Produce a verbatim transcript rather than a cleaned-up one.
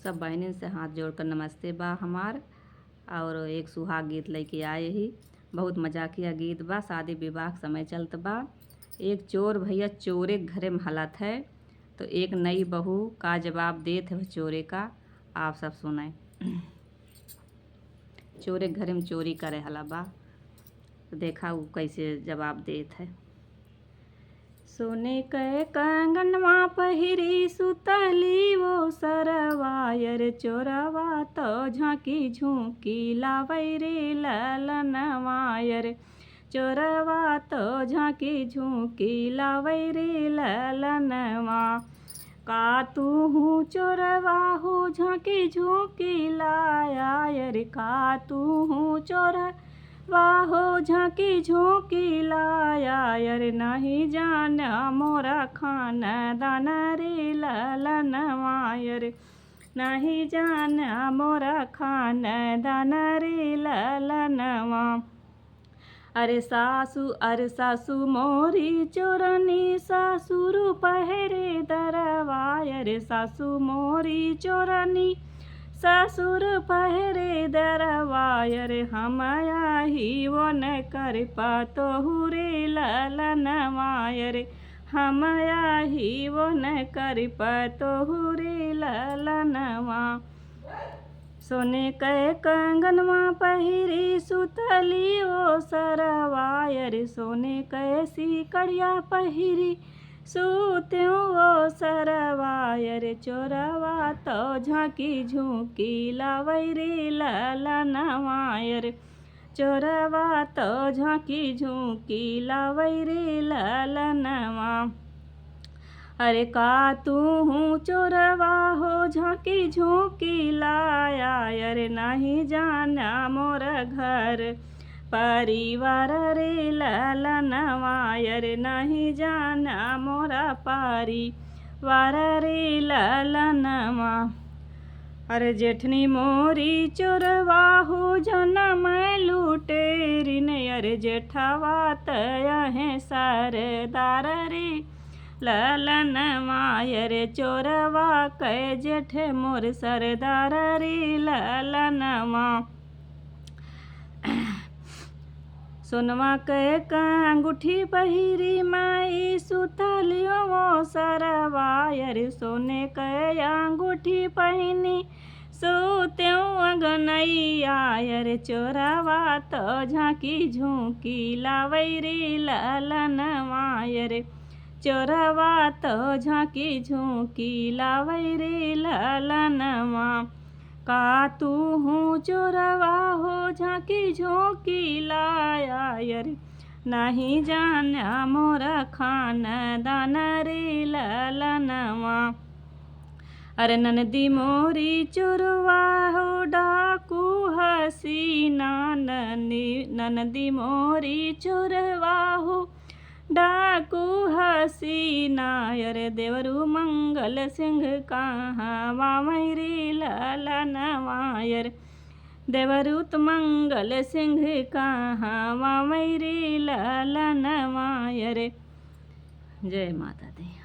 सब बहिनिन से हाथ जोड़कर नमस्ते बा हमार। और एक सुहाग गीत लइके आए ही, बहुत मजाकिया गीत बा, शादी विवाह के समय चलत बा। एक चोर भैया चोरे के घरे में हलत है, तो एक नई बहू का जवाब देत है वह चोरे का, आप सब सुने। चोरे के घरे में चोरी करे हला बा, तो देखा उ कैसे जवाब देत है। सोने के कंगनवा पहिरी सुतली वो सरवा, यर चोरवा तो झांकी झूंकी लावै रे ललनवा, यर चोरवा तो झांकी झूंकी लावै रे ललनवा। का तू हूँ चोरवा हो झांकी झूंकी लाया, यर का तू हूँ चोर वाहो झांकी झोंकी लाया, यर नहीं जाना मोरा खानदान रे ललनवा, यर नहीं जाना मोरा खानदान रे ललनवा। अरे सासू, अरे सासू मोरी चोरनी, ससुर पहरेदारवा, अरे सासू मोरी चोरनी, ससुर पहरेदारवा, अरे हम आही वो न कर पातो हु रे ललनवा, अरे हम आही वो न कर पातो हु रे ललनवा। सोने के कंगनवा पहिरी सुतली वो सरवा, अरे सोने के सिकड़िया पहिरी सूत्यो वो सरवा, अरे चोरवा तो झांकी झूंकी लावै रे ललनवा, अरे चोरवा तो झांकी झूंकी लावै रे ललनवा। अरे का तू हूँ चोरवा हो झांकी झूंकी लाया, अरे नहीं जाना मोर घर परिवार रे ललनवा, अरे नहीं जाना मोरा परिवार रे ललनवा। अरे जेठनी मोरी चोरवा हो जनम लुटेरिन, अरे जेठवा त अहे सरदार रे ललनवा, अरे चोरवा कै जेठ मोर सरदार रे ललनवा। सोनवा के अंगूठी पहिरी माई सुतलियो वो सरवा, अरे सोने के अंगूठी पहिनी सूत्यो अंगनैया, अरे चोरवा तो झांकी झूंकी लावै रे ललनवा, अरे चोरवा तो झांकी झूंकी लावै रे ललनवा। का तू हूँ चोरवा हो झांकी झोंकी लाया, अरे नहीं जाना मोरा खानदान रे ललनवा। अरे ननदी मोरी चोरवा हो डाकू हसीना, ननी-, ननदी मोरी चोरवा हो डाकू हसीना, अरे देवरू मंगल सिंह कहाँ वावै रे ललनवा, अरे देवरू त मंगल सिंह कहाँ वावै रे ललनवा, अरे। जय माता दी।